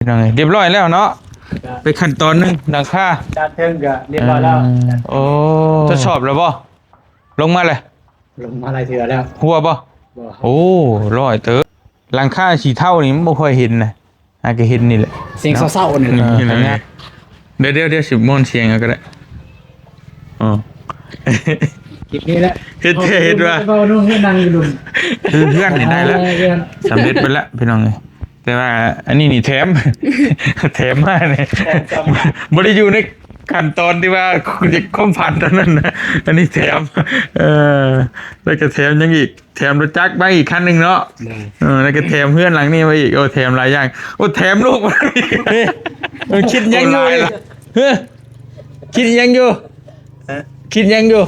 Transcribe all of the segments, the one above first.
ພີ່ນ້ອງເອີຍ ຮຽບຮ້ອຍແລ້ວເນາະ. ໄປຂັ້ນຕອນໜຶ່ງ ຫຼັງຄາ ຈານເທິງກໍຮຽບຮ້ອຍແລ້ວ. ໂອ້ ທົດສອບແລ້ວບໍ່? ລົງມາເລີຍ ລົງມາຫຼາຍເທື່ອແລ້ວ. ຮົ່ວບໍ່? ບໍ່. ໂອ້ ຮ້ອຍເຕີບ. ຫຼັງຄາສີເທົານີ້ມັນບໍ່ຄ່ອຍເຫັນນະ ຫາກະເຫັນນີ້ແຫຼະ ສຽງເຊົາໆນີ້ແຫຼະ. ເອີ ດຽວໆໆ ຊິມ້ວນສຽງເອົາກໍໄດ້. ອໍ ຄລິບນີ້ແຫຼະ ເຮັດແທ້ເຮັດວ່າ ເວົ້າເລື່ອງເຮືອນນັ່ງຢູ່ລຸ່ມ ຄືເຮືອນນີ້ໄດ້ແລ້ວ ເຮືອນ ສຳເລັດໄປແລ້ວພີ່ນ້ອງເອີຍ. ແຕ່ວ່າອັນນີ້ນີ້ແຖມ ແຖມມານີ້ ບໍ່ໄດ້ຢູ່ໃນຂັ້ນຕອນທີ່ວ່າຄວາມຝັນຕອນນັ້ນນະ. ອັນນີ້ແຖມ ເອີ ແລ້ວກໍແຖມຫຍັງອີກ? ແຖມລົດຈັກມາອີກຄັນໜຶ່ງເນາະ. ເອີ ແລ້ວກໍແຖມເຮືອນຫຼັງນີ້ມາອີກ. ໂອ້ ແຖມຫຼາຍຢ່າງ. ໂອ້ ແຖມລູກ ເອີ ຄິດຫຍັງຢູ່ນີ້? ເອີ ຄິດຫຍັງຢູ່? ຄິດຫຍັງຢູ່?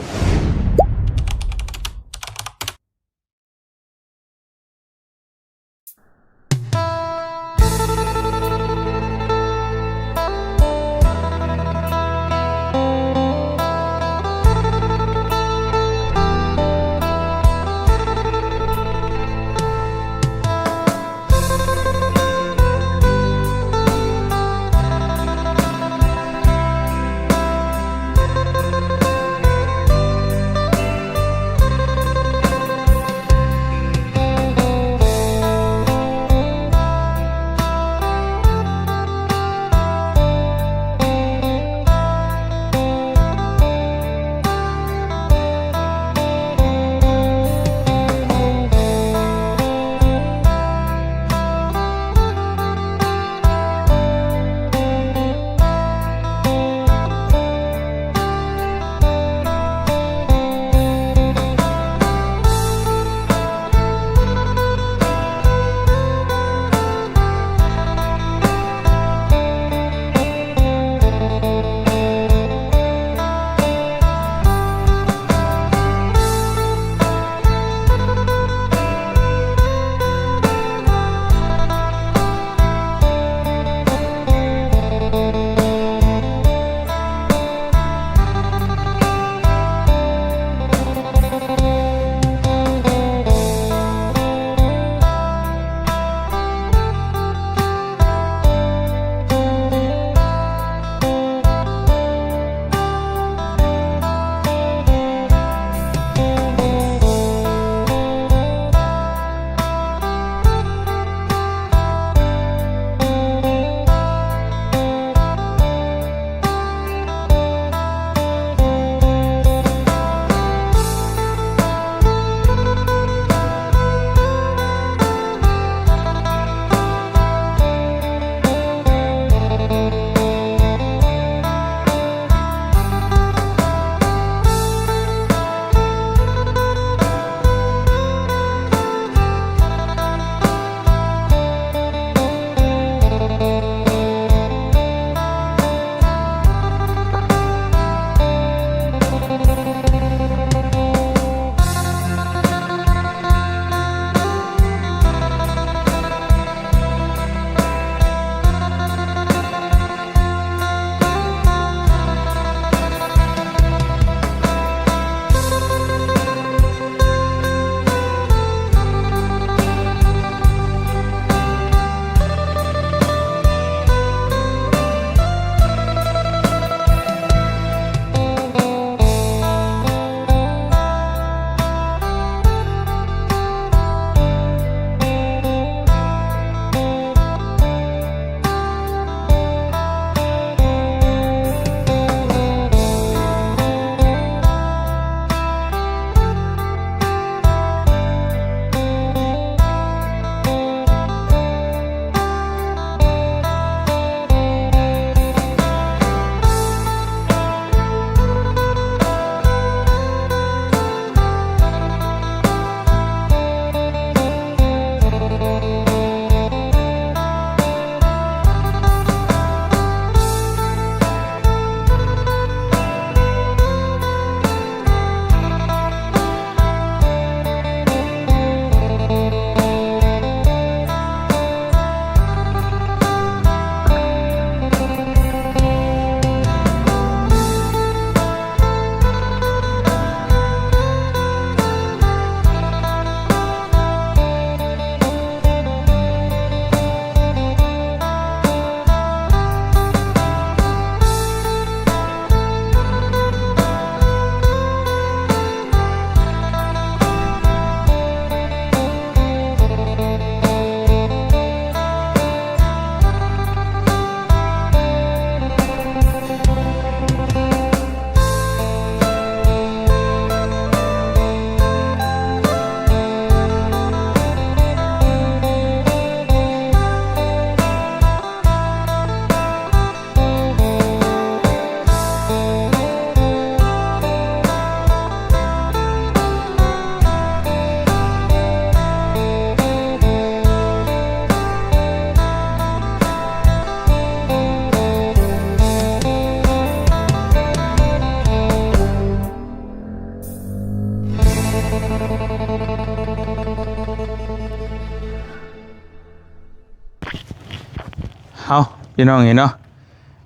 ເອົາ ພີ່ນ້ອງເອີຍເນາະ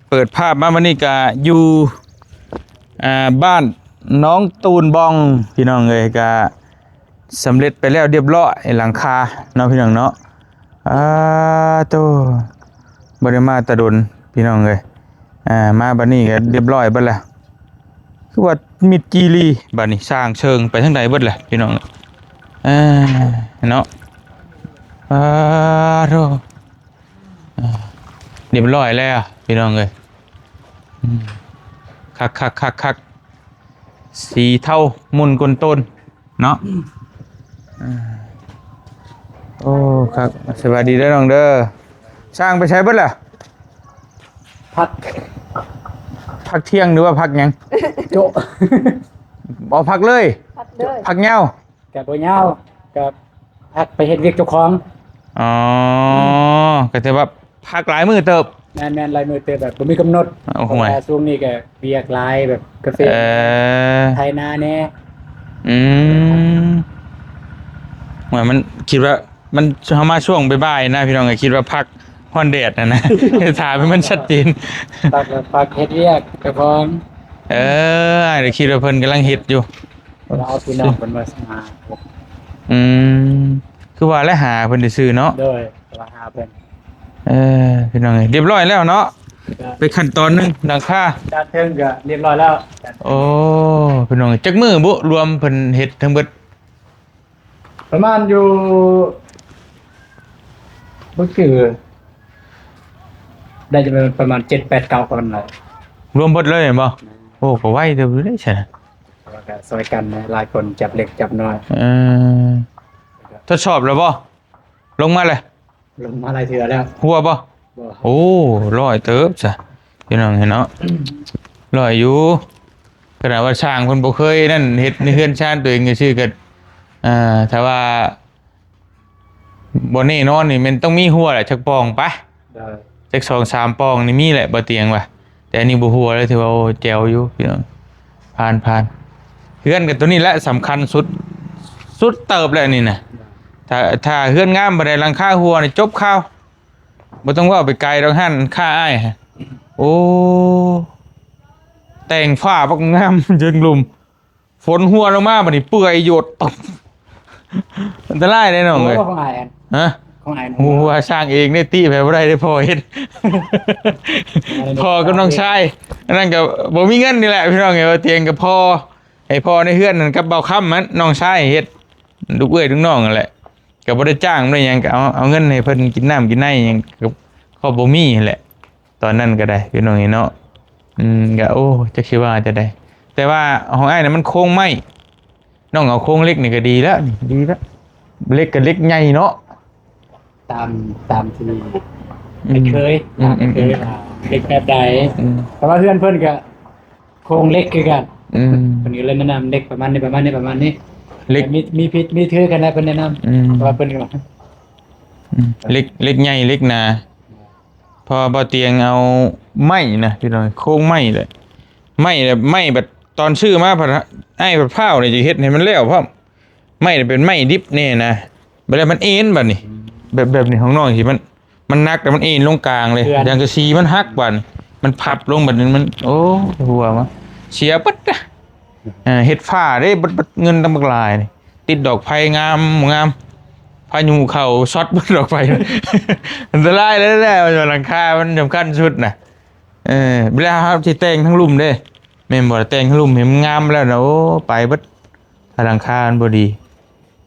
ເປີດພາບມາວັນນີ້ກະຢູ່ ອ່າ ບ້ານໜອງຕູນບອງ ພີ່ນ້ອງເອີຍ ກະສຳເລັດໄປແລ້ວລຽບລ້ອຍຫຼັງຄາເນາະ ພີ່ນ້ອງເນາະ. ອາໂຕ ບໍ່ໄດ້ມາແຕ່ດົນ ພີ່ນ້ອງເອີຍ ອ່າ ມາບັດນີ້ກໍລຽບລ້ອຍເບິດແລ້ວ ຄືວ່າມິດຈີລີ ບັດນີ້ຊ່າງເຊີງໄປທາງໃດເບິດແຫຼະ ພີ່ນ້ອງ ເອີ ເນາະ. ອາໂທ ອ່າ ລຽບລ້ອຍແລ້ວ ພີ່ນ້ອງເອີຍ ອືມ ຄັກໆໆໆ ສີເທົາໝຸ່ນກົ້ນໂຕນ ເນາະ ອ່າ ໂອ້ ຄັກ ສະບາຍດີເດີນ້ອງເດີ ຊ່າງໄປໃສເບິດລະ? ພັກ ພັກທ່ຽງ ຫຼືວ່າພັກຫຍັງ? ໂຈະ ບໍ່ ພັກເລີຍ ພັກເລີຍ ພັກຍາວ ກະບໍ່ຍາວ ກະພັກໄປເຮັດວຽກເຈົ້າຂອງ. ອໍ ກະຖືວ່າ ພັກຫຼາຍມື້ເຕີບ. ແມ່ນໆ ຫຼາຍມື້ເຕີບ ແບບບໍ່ມີກຳນົດ. ໂອ້ໂຫ ເພາະວ່າຊ່ວງນີ້ກໍວຽກຫຼາຍ ແບບກາເຟ ເອີ ໄຖນາແດ່. ອືມ ໂອ້ຍ ມັນຄິດວ່າ ມັນ ເຮົາມາຊ່ວງບ່າຍໆນະ ພີ່ນ້ອງ ກໍຄິດວ່າພັກຮ້ອນແດດຫັ້ນນະ ຖາມໃຫ້ມັນຊັດເຈນ. ພັກ ພັກເຮັດວຽກເຈົ້າຂອງ. ເອີ ອ້າຍກໍຄິດວ່າເພິ່ນກຳລັງເຮັດຢູ່. ເຮົາເອົາພີ່ນ້ອງເພິ່ນມາຫາ. ອືມ ຄືວ່າແຫຼະ ຫາເພິ່ນຊື່ໆເນາະ. ໂດຍ ວ່າຫາເພິ່ນ. ເອີ ພີ່ນ້ອງເອີຍ ລຽບລ້ອຍແລ້ວເນາະ. ໄປຂັ້ນຕອນໜຶ່ງ ຫຼັງຄາ ດ້ານເທິງກໍລຽບລ້ອຍແລ້ວ. ໂອ້ ພີ່ນ້ອງ ຈັກມື້ບຸ ລວມເພິ່ນເຮັດທັງເບິດ? ປະມານຢູ່ ບໍ່ຈື່ ໄດ້ຈະປະມານເຈັດແປດເກົ້າຄົນແຫຼະ ລວມເບິດເລີຍແມ່ນບໍ່? ແມ່ນ. ໂອ້ ກໍໄວເຕີບຢູ່ເດ້ຊັ້ນນະ ແຕ່ວ່າກໍຊ່ອຍກັນນະ ຫຼາຍຄົນຈັບເລັກຈັບນ້ອຍ. ເອີ ທົດສອບແລ້ວບໍ່? ລົງມາແລ້ວ ລົງມາຫຼາຍເທື່ອແລ້ວ. ຮົ່ວບໍ່? ບໍ່. ໂອ້ ຮ້ອຍເຕີບຊະ ພີ່ນ້ອງເອີຍເນາະ. ຮ້ອຍຢູ່ ຂະໜາດວ່າຊ່າງເພິ່ນບໍ່ເຄີຍນັ້ນ ເຮັດໃນເຮືອນຊານຕົວເອງຊື່ໆ ກໍ ອ່າ ຖ້າວ່າບໍ່ແນ່ນອນນີ້ແມ່ນຕ້ອງມີຮົ່ວແຫຼະ ຈັກປ່ອງປະ. ໂດຍ ຈັກສອງສາມປ່ອງນີ້ມີແຫຼະ ບໍ່ຕຽງວ່າ. ແຕ່ອັນນີ້ບໍ່ຮົ່ວເລີຍ ຖືວ່າ ໂອ້ ແຈວຢູ່ ພີ່ນ້ອງ ຜ່ານໆ. ເຮືອນກໍຕົວນີ້ແຫຼະສຳຄັນສຸດ ສຸດເຕີບແຫຼະນີ້ນະ. ຖ້າ ຖ້າເຮືອນງາມບໍ່ໄດ້ຫຼັງຄາຮົ່ວນີ້ຈົບຂ່າວ ບໍ່ຕ້ອງເວົ້າໄປໄກດອກ ຮ້ານຄ້າອ້າຍ. ໂອ້ ແຕ່ງຝາບັກງາມ ເທິງລຸ່ມ ຝົນຮົ່ວລົງມາບັດນີ້ເປື່ອຍໂຍດ ອັນຕະລາຍເດ້ນ້ອງເອີຍ. ໂອ້ ຂອງອ້າຍຫັ້ນ. ຮະ? ຂອງອ້າຍ. ໂອ້ ວ່າສ້າງເອງເດ້ ຕິໃຜບໍ່ໄດ້ເດ້ ພໍ່ເຮັດ ພໍ່ກັບນ້ອງຊາຍ. ອັນນັ້ນກໍບໍ່ມີເງິນນີ້ແຫຼະ ພີ່ນ້ອງເອີຍ ວ່າຕຽງກັບພໍ່ ໃຫ້ພໍ່ໃນເຮືອນນັ້ນກັບເບົາຄຳຫັ້ນ ນ້ອງຊາຍເຮັດ ລູກເອື້ອຍລູກນ້ອງນັ້ນແຫຼະ. ກໍບໍ່ໄດ້ຈ້າງບໍ່ໄດ້ຫຍັງ ກໍເອົາ ເອົາເງິນໃຫ້ເພິ່ນກິນນ້ຳກິນໃນຫຍັງ ກໍ ກໍບໍ່ມີຫັ້ນແຫຼະ ຕອນນັ້ນກໍໄດ້ ພີ່ນ້ອງເອີຍເນາະ. ອືມ ກໍ ໂອ້ ຈັກຊິວ່າຈັ່ງໃດ ແຕ່ວ່າຂອງອ້າຍນະມັນໂຄງໄມ້ ນ້ອງເອົາໂຄງເຫຼັກນີ້ກໍດີແລ້ວ ນີ້ ດີແລ້ວ ເຫຼັກກໍເຫຼັກໃຫຍ່ເນາະ. ຕາມ ຕາມທີ່ ອືມ ໄດ້ເຄີຍ ອືມ ຕາມໄດ້ເຄີຍ ອືມ ວ່າເຫຼັກແບບໃດ. ອືມ ເພາະວ່າເຮືອນເພິ່ນກໍ ໂຄງເຫຼັກຄືກັນ. ອືມ ເພິ່ນກໍເລີຍແນະນຳເຫຼັກປະມານນີ້ ປະມານນີ້ ປະມານນີ້ ເຫຼັກ ມີ ມີຜິດມີຖືກຫັ້ນແຫຼະ ເພິ່ນແນະນຳ. ອືມ ເພາະວ່າເພິ່ນກໍ ອືມ ເຫຼັກ ເຫຼັກໃຫຍ່ເຫຼັກໜາ ເພາະວ່າບໍ່ຕຽງເອົາໄມ້ນະ ພີ່ນ້ອງ ໂຄງໄມ້ແຫຼະ ໄມ້ແບບ ໄມ້ແບບຕອນຊື້ມາພັດ ອ້າຍພັດພ້າວນີ້ຈະເຮັດໃຫ້ມັນແລ້ວພ້ອມ. ໄມ້ເປັນໄມ້ດິບແນ່ນະ ບັດແລ້ວມັນເອັນບັດນີ້ ອືມ ແບບ ແບບນີ້ຂອງນ້ອງຊິມັນ ມັນໜັກແລ້ວມັນເອັນລົງກາງເລີຍ ເພື່ອນ ສັງກະສີມັນຫັກບັດນີ້ ມັນພັບລົງບັດນີ້ ມັນ ໂອ້ ຮົ່ວມາ ເສຍເບິດນະ. ເອີ ເຮັດຝາເດ້ ເບິດ ເບິດເງິນຕັ້ງບັກຫຼາຍນີ້ ຕິດດອກໄຟງາມ ງາມ ພາຍຸເຂົ້າຊັອດເບິດດອກໄຟ ອັນຕະລາຍແລ້ວ ແລ້ວ ຫຼັງຄາມັນສຳຄັນສຸດນະ. ເອີ ເວລາເຮົາຊິແຕ່ງທາງລຸ່ມເດ້ ແມ່ນບໍ່ ແຕ່ງທາງລຸ່ມໃຫ້ມັນງາມແລ້ວນະ ໂອ້ ໄປເບິດ ຖ້າຫຼັງຄາມັນບໍ່ດີ.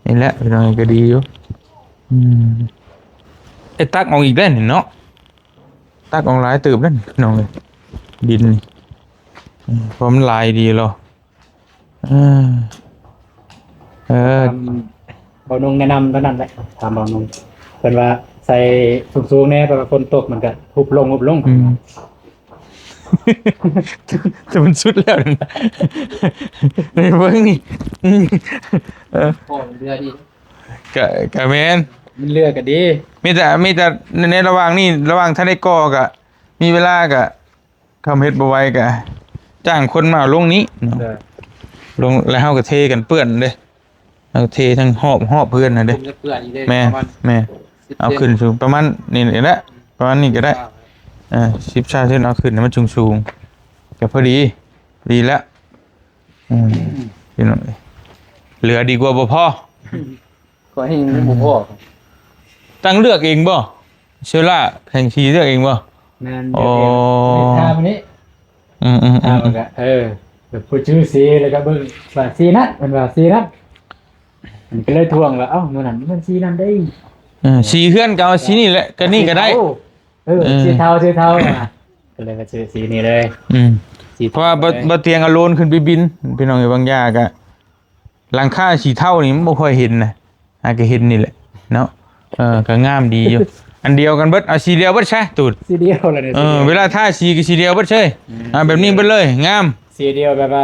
ນີ້ແຫຼະ ພີ່ນ້ອງ ກໍດີຢູ່. ອືມ ໄດ້ຕັກອອກອີກແລ້ວນີ້ເນາະ ຕັກອອກຫຼາຍເຕີບແລ້ວນີ້ ພີ່ນ້ອງເອີຍ ດິນນີ້. ອືມ ເພາະມັນຫຼາຍດີແລ້ວ. ເອີ ເອີ ຕາມບ່າວນຸ່ງແນະນຳເທົ່ານັ້ນແຫຼະ ຖາມບ່າວນຸ່ງ ເພິ່ນວ່າໃສ່ສູງໆແນ່ ເພາະວ່າຝົນຕົກມັນກໍຮຸບລົງ ຮຸບລົງ. ອືມ ແຕ່ມັນສຸດແລ້ວນັ້ນນະ ນີ້ເບິ່ງນີ້ ເອີ ພໍເຫຼືອດີ ກະ ກະແມ່ນ ມັນເຫຼືອກໍດີ. ມີແຕ່ ມີແຕ່ໃນລະຫວ່າງນີ້ ລະຫວ່າງທັນໄດ້ກໍ່ ກະມີເວລາ ກະ ຄຳເຮັດບໍ່ໄຫວ ກະຈ້າງຄົນມາເອົາລົງນີ້ເນາະ ເອີ ລົງ ແລ້ວເຮົາກໍເທກັນເປື້ອນເດ້. ເອົາເທທັງຮອບ ຮອບເຮືອນຫັ້ນເດ້. ເປັນເປື້ອນຢູ່ເດ້ ແມ່ນ ປະມານ ແມ່ນ ສິບ ເອົາຂຶ້ນສູງປະມານນີ້ແຫຼະ ປະມານນີ້ກໍໄດ້. ອ່າ ສິບ ຊາວເຊັນ ເອົາຂຶ້ນໃຫ້ມັນສູງໆ ກໍພໍດີ ດີແລ້ວ. ອືມ ພີ່ນ້ອງເອີຍ ເຫຼືອດີກວ່າບໍ່ພໍ ກໍແຮງບໍ່ພໍ. ຕັ້ງເລືອກເອງບໍ່? ເຊລາແຫ່ງສີເລືອກເອງບໍ່? ແມ່ນ ໂອ້ ເລືອກເອງ ທາມື້ນີ້ ອືມໆໆ ທາມັນກໍ ເອີ ແບບຜູ້ຈື່ສີ ແລ້ວກໍເບິ່ງວ່າສີນັ້ນ ເພິ່ນວ່າສີນັ້ນ ມັນກໍເລີຍທວງວ່າ ເອົ້າ ມື້ນັ້ນມັນສີນັ້ນເດ້ ເອີ ສີເຮືອນກໍເອົາສີນີ້ແຫຼະ ກໍນີ້ກໍໄດ້ ເອີ ເອີ ສີເທົາ ສີເທົາ ກໍເລີຍມາຊື້ສີນີ້ເລີຍ. ອືມ ສີ ເພາະວ່າບໍ່ ບໍ່ຕຽງເອົາໂລນຂຶ້ນໄປບິນ ພີ່ນ້ອງເອີຍ ບາງຢ່າງກໍ ຫຼັງຄາສີເທົານີ້ມັນບໍ່ຄ່ອຍເຫັນນະ ຫາກໍເຫັນນີ້ແຫຼະເນາະ. ເອີ ກໍງາມດີຢູ່ ອັນດຽວກັນເບິດ ເອົາສີດຽວເບິດຊະ ຕູດ ສີດຽວແຫຼະນີ້ ເອີ ເວລາທາສີກໍສີດຽວເບິດເຊີຍ. ອືມ ອ່າ ແບບນີ້ເບິດເລີຍ ງາມ ສີດຽວ ແບບວ່າ